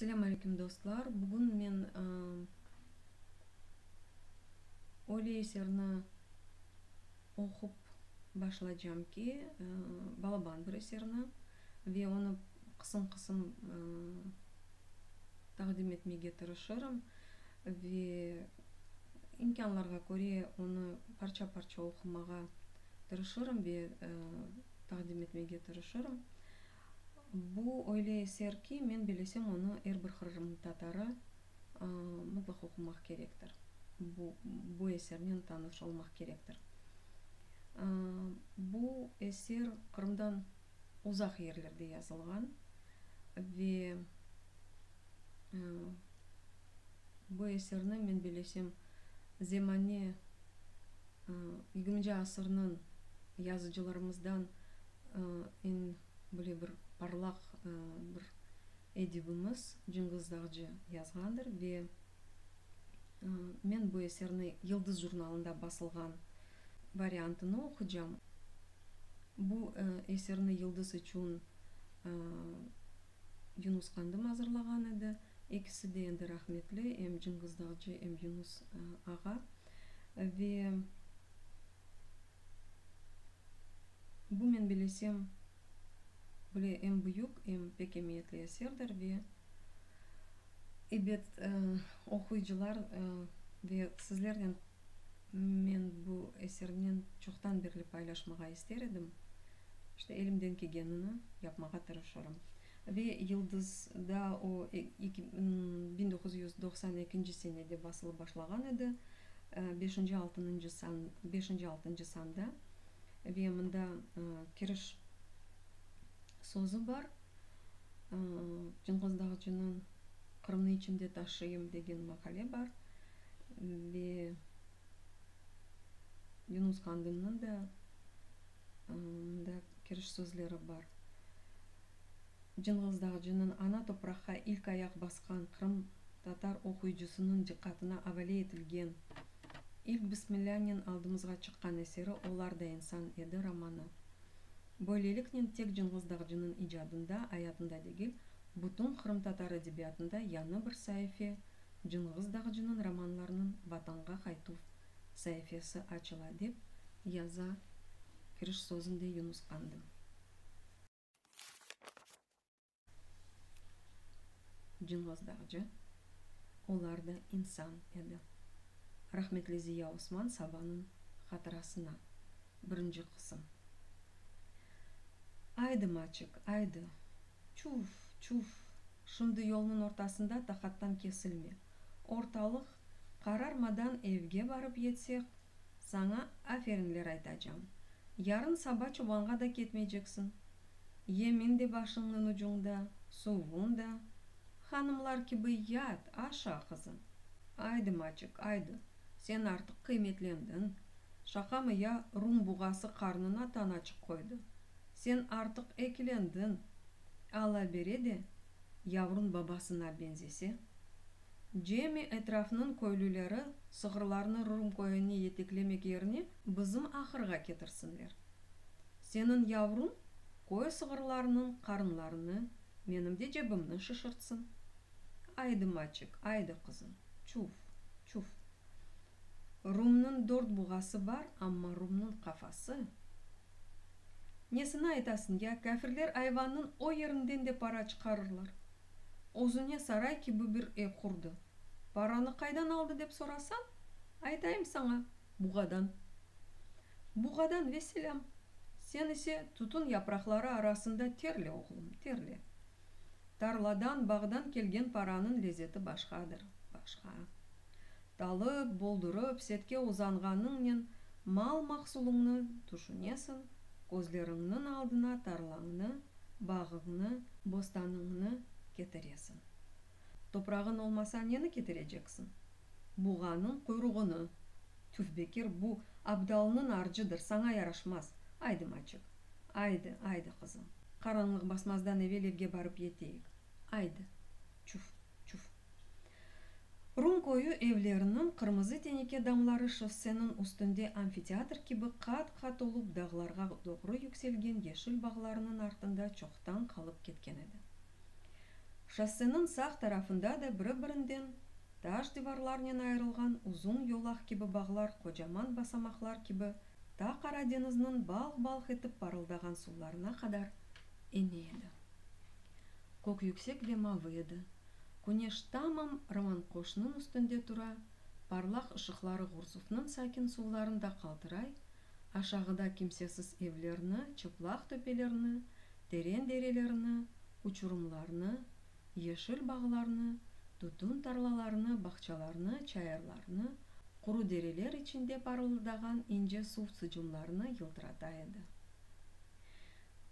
Selâm aleyküm dostlar! Bugün men öyle eserni oqup başlacam ki, balaban bir eserni ve onı qısım-qısım taqdim etmege tırışırım ve imkânlarğa köre onı parça-parça oqumağa tırışırım ve taqdim etmege tırışırım. Bu öyle eser ki, men belesem, onı er bir qırımtatarı mıtlaq oqumaq kerektir, bu bu esernen tanış olmaq kerektir. Bu eser Qırımdan uzaq yerlerde yazılğan ve bu eserni, men belesem, zemane yigirminci asırnıñ yazıcılarımızdan eñ böyle bir parlaq bir edibimiz Cınğız Dağcı yazğandır ve men bu eserni Yıldız jurnalında basılğan variantını oqucam. Bu eserni Yıldız içün Yunus Qandım azırlağan edi. Ekisi de endi rahmetli, em Cınğız Dağcı, em Yunus ağa. Ve bu, men bilesem, böyle em büyük, em pek emiyetli eserdir ve, ebet, oquyıcılar ve sizlernen men bu esernen çoqtan berli paylaşmağa ister edim. İşte, elimden kelgenini yapmağa tırışırım. Ve Yıldızda o, 1992 senede basılıp başlağan edi, beşinci, altınıncı san, beşinci, altıncı sanda. Ve mında kiriş sözü bar, Cınğız Dağcınıñ Qırımnı içimde taşıyım degen maqale bar ve Yunus Qandımnıñ da mında kiriş sözleri bar. Cınğız Dağcınıñ ana topraqqa ilk ayaq basqan qırımtatar oquyıcısınıñ diqqatına avale etilgen ilk bismillânen aldımızğa çıqqan eseri Olar da insan edi romanı. Böyleliknen tek Cınğız Dağcınıñ icadında, ayatında degil, bütün qırımtatar edebiyatında yañı bir saife, Cınğız Dağcınıñ romanlarınıñ Vatanğa qaytuv saifesi açıla, dep yaza kiriş sözünde Yunus Qandım. Cınğız Dağcı, Olar da insan edi. Rahmetli Ziya Osman Sabanıñ hatırasına. Birinci qısım. Aydı, Maçik, aydı. Çuf, çuf, şimdi yolnıñ ortasında taqattan kesilme. Ortalıq qararmadan evge barıp yetsek, saña aferinler aytacam. Yarın saba çobanğa da ketmeyceksiñ. Yemin de başıñnıñ ucuñda, suvuñ da. Hanımlar kibi yat, aşa, qızım. Aydı, Maçik, aydı, sen artıq qıymetlendiñ. Şaqamı ya, rum buğası qarnına tanaçıq qoydı. Sen artıq ekilendiñ. Alla bere de, yavruñ babasına benzese. Cemi etrafnıñ köylüleri sığırlarnı Rum köyüne yeteklemek yerine bizim ahırğa ketirsinler. Seniñ yavruñ köy sığırlarınıñ qarınlarını, menim de cebimni şişirtsin. Aydı, Maçik, aydı, qızım, çuf, çuf. Rumnıñ dört buğası bar, amma rumnıñ qafası. Nesini aytasıñ ya, kâfirler ayvannıñ o yerinden de para çıqarırlar. Özüne saray kibi bir ev qurdı. Paranı qaydan aldı dep sorasañ, aytayım saña, buğadan. Buğadan, vesselâm. Sen ise tütün yapraqları arasında terle, oğlum, terle. Tarladan, bağdan kelgen paranıñ lezeti başqadır, başqa. Talıp, boldurıp, setke uzanğanıñnen mal-mahsulıñnı tüşünesiñ, közleriñniñ aldına tarlañnı, bağıñnı, bostanıñnı ketiresiñ. Toprağıñ olmasa neni ketireceksiñ? Buğanıñ quyruğını! Tüf, Bekir, bu abdalnıñ arcıdır, saña yaraşmaz. Aydı, Maçik, aydı, aydı, qızım. Qaranlıq basmazdan evel evge barıp yeteyik. Aydı, çuf, çuf. Rum köyü evleriniñ qırmızı teneke damları şosseniñ üstünde amfiteatr kibi qat-qat olıp dağlarğa doğru yükselgen yeşil bağlarnıñ artında çoqtan qalıp ketken edi. Şosseniñ sağ tarafında da biri-birinden taş divarlarnen ayırılğan uzun yolaq kibi bağlar qocaman basamaqlar kibi ta Qara deñizniñ balq-balq etip parıldağan suvlarına qadar ene edi. Kök yüksek ve mavı edi. Küneş tamam Romanqoşnıñ üstünde tura, parlaq ışıqları Ğurzufnıñ sakin suvlarında qaltıray, aşağıda kimsesiz evlerni, çıplaq töpelerni, teren derelerni, uçurımlarnı, yeşil bağlarnı, tütün tarlalarını, bağçalarnı, çayırlarnı, quru dereler içinde parıldağan ince suv sıcımlarını yıltırata edi.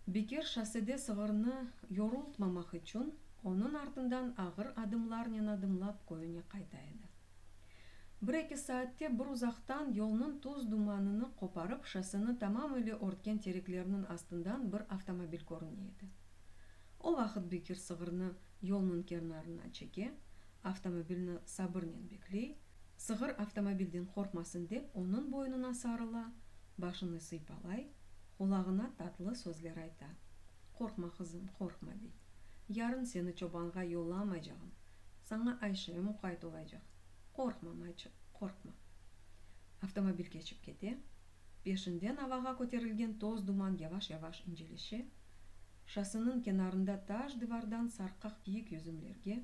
Bekir şossede sığırnı yorultmamaq içün, onıñ artından ağır adımlarnen adımlap köyüne qayta edi. Bir-eki saatte bir uzaqtan yolnıñ toz-dumanını qoparıp şosseni tamam ile örtken tereklerniñ astından bir avtomobil körüne edi. O vaqıt Bekir sığırnı yolnıñ kenarına çeke, avtomobilni sabırnen bekley, sığır avtomobilden qorqmasın dep onıñ boynuna sarıla, başını sıypalay, qulağına tatlı sözler ayta. Qorqma, qızım, qorqma, dey. Yarın seni çobanğa yollamaycağım, saña Ayşe muqayt olacaq. Qorqma, mayçıq, qorqma. Avtomobil keçip kete, peşinden avağa köterilgen toz-duman yavaş-yavaş inceleşe, şosseniñ kenarında taş dıvardan sarqaq kiyik yüzümlerge,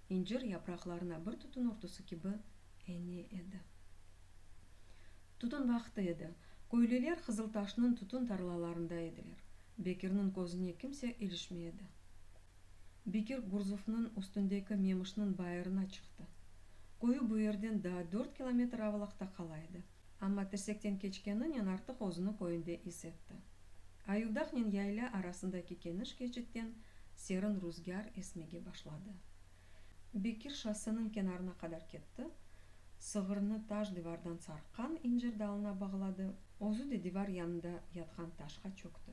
incir yapraqlarına bir tütün örtüsi kibi ene edi. Tütün vaqtı edi. Köylüler Qızıltaşnıñ tütün tarlalarında ediler. Bekirniñ közüne kimse ilişmey edi. Bekir Gurzufnıñ üstündeki Memişniñ bayırına çıqtı. Köyü bu yerden daa dört kilometr avlaqta qala edi. Amma tirsekten keçkeninen artıq özüni köyünde is etti. Ayuvdağnen yaylâ arasındaki keniş keçitten serin ruzgâr esmege başladı. Bekir şosseniñ kenarına qadar ketti, sığırnı taş divardan sarqqan incir dalına bağladı, özü de divar yanında yatqan taşqa çökti.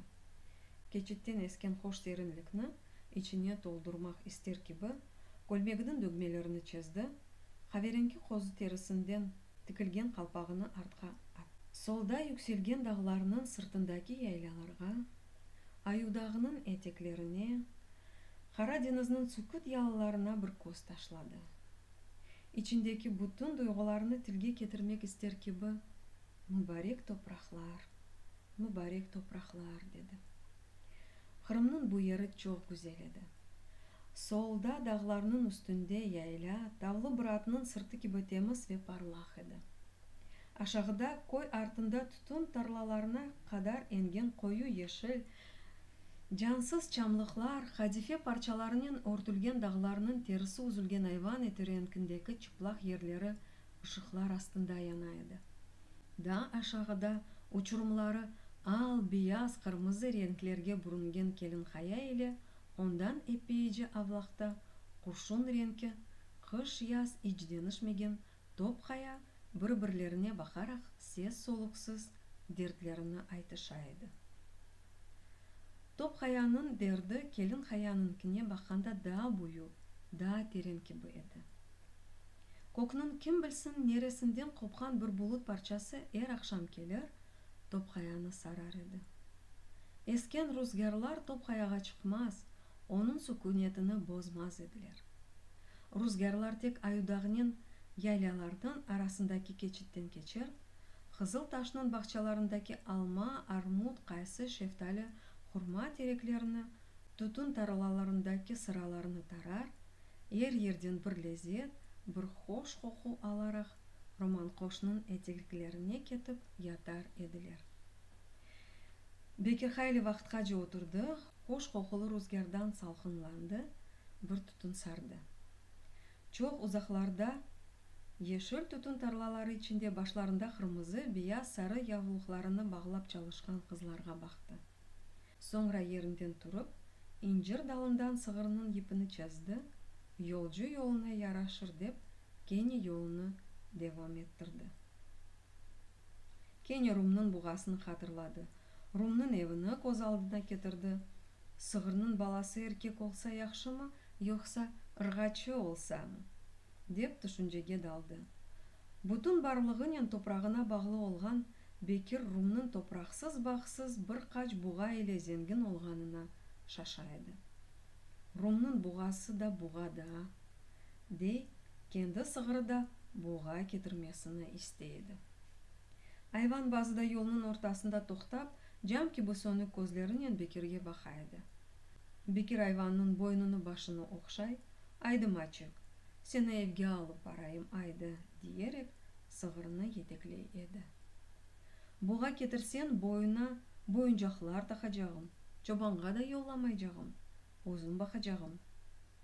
Keçitten esken hoş serinlikni içine toldurmaq ister kibi, kölmeginiñ dögmelerini çezdi, qaverenki qozu terisinden tikilgen qalpağını artqa attı. Solda yükselgen dağlarnıñ sırtındaki yaylalarğa, Ayuvdağnıñ eteklerine, Qara deñizniñ suküt yalılarına bir köz taşladı. İçindeki bütün duyğularını tilge ketirmek ister kibi, Mubarek topraqlar, mubarek topraqlar, dedi. Qırımnıñ bu yeri çoq güzel edi. Solda dağlarnıñ üstünde yaylâ, tavlı bir atnıñ sırtı kibi temiz ve parlaq edi. Aşağıda, köy artında tütün tarlalarına qadar engen qoyu yeşil, cansız çamlıqlar, qadife parçalarınen örtülgen dağlarnıñ terisi üzülgen ayvan eti renkindeki çıplaq yerleri ışıqlar astında yana edi. Daa aşağıda uçurımları al, beyaz, qırmızı renklerge bürüngen Kelin-Qaya ile ondan epeyce avlaqta qurşun renki, qış-yaz iç deñişmegen Top-Qaya bir-birlerine baqaraq ses-soluqsız dertlerini aytışa edi. Top-Qayanıñ derdi Kelin-Qayanıñkine baqqanda daa büyük, daa teren kibi edi. Kökniñ kim bilsin neresinden qopqan bir bulut parçası er aqşam kelir, Topqayanı sarar edi. Esken ruzgârlar Topqayağa çıqmaz, onıñ sukünetini bozmaz ediler. Ruzgârlar tek Ayudağnen yaylalarnıñ arasındaki keçitten keçer, Qızıl Taşnıñ bağçalarındaki alma, armut, qaysı, şeftali, hurma tereklerini, tütün tarlalarındaki sıralarnı tarar, er yerden bir lezet, bir hoş qoqu alaraq Romanqoşnıñ eteklerine ketip yatar ediler. Bekir hayli vaqıtqace oturdı, hoş qoqulı ruzgârdan salqınlandı, bir tütün sardı. Çoq uzaqlarda, yeşil tütün tarlaları içinde başlarında qırmızı, beyaz, sarı yavluqlarını bağlap çalışqan qızlarğa baqtı. Soñra yerinden turıp, incir dalından sığırnıñ yipini çezdi, yolcu yoluna yaraşır dep, kene yolunı devam ettirdi. Kene Rumnıñ buğasını hatırladı, Rumnıñ evini köz aldına ketirdi, Sığırnıñ balası erkek olsa yahşımı, yoqsa ırğaçı olsamı? dep tüşüncege daldı. Bütün barlığınen toprağına bağlı olğan Bekir Rumnıñ topraqsız-bağsız bir qaç buğa ile zengin olğanına şaşa edi. Rumnıñ buğası da buğa daa, dey, kendi sığırı da buğa ketirmesini istey edi. Ayvan bazıda yolnıñ ortasında toqtap, cam kibi sönük közlerinen Bekirge baqa edi. Bekir ayvannıñ boynunı-başını ohşay, Aydı, Maçik, seni evge alıp barayım, aydı, diyerek, sığırını yetekley edi. Buğa ketirseñ, boyuna boyuncaqlar taqacağım, çobanğa da yollamaycağım, özüm baqacağım.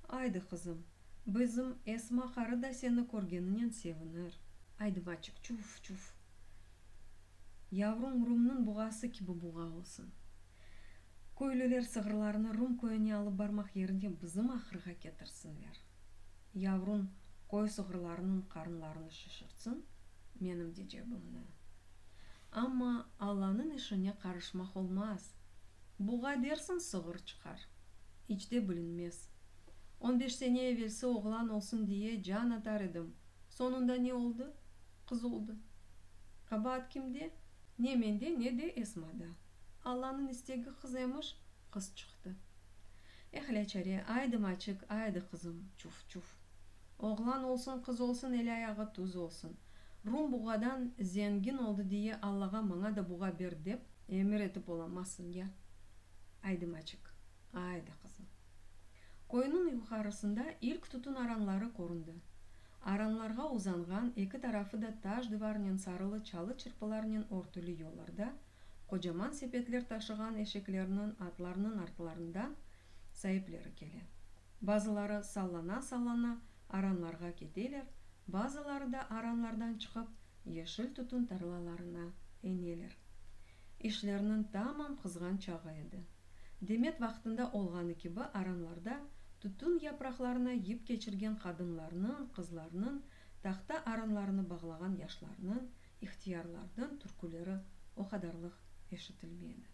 Aydı, qızım, bizim Esma qarı da seni körgeninen sevinir. Aydı, Maçik, çuf-çuf. Yavruñ rumnıñ buğası kibi buğa olsun. Köylüler sığırlarını rum köyüne alıp barmaq yerine bizim ahırğa ketirsinler. Yavruñ köy sığırlarınıñ qarınlarını şişirtsin, menim de cebimni. Amma Allanıñ işine qarışmaq olmaz. Buğa dersiñ sığır çıqar. İç de bilinmez. On beş sene evelsi oğlan olsun diye can atar edim. Soñunda ne oldı? Qız oldı. Qabaat kimde? Ne mende, ne de Esmada. Allanıñ istegi qız emiş, qız çıqtı. Eh, lâçare, aydı Maçik, aydı qızım, çuf-çuf. Oğlan olsun, qız olsun, el-ayağı tüz olsun. Rum buğadan zengin oldı diye Allağa maña da buğa ber dep emir etip olamazsıñ ya. Aydı Maçik, aydı qızım. Köyniñ yuqarısında ilk tütün aranları köründi. Aranlarğa uzanğan, eki tarafı da taş dıvarnen sarılı çalı-çırpılarnen örtüli yollarda qocaman sepetler taşığan eşeklerniñ, atlarnıñ artlarından saipleri kele. Bazıları sallana-sallana aranlarğa keteler, bazıları da aranlardan çıqıp, yeşil tütün tarlalarına eneler. İşlerniñ tamam qızğan çağı edi. Demet vaqtında olğanı kibi aranlarda tütün yapraqlarına yip keçirgen qadınlarnıñ, qızlarnıñ, tahta aranlarını bağlağan yaşlarnıñ, ihtiyarlarnıñ türküleri o qadarlıq eşitilmey edi.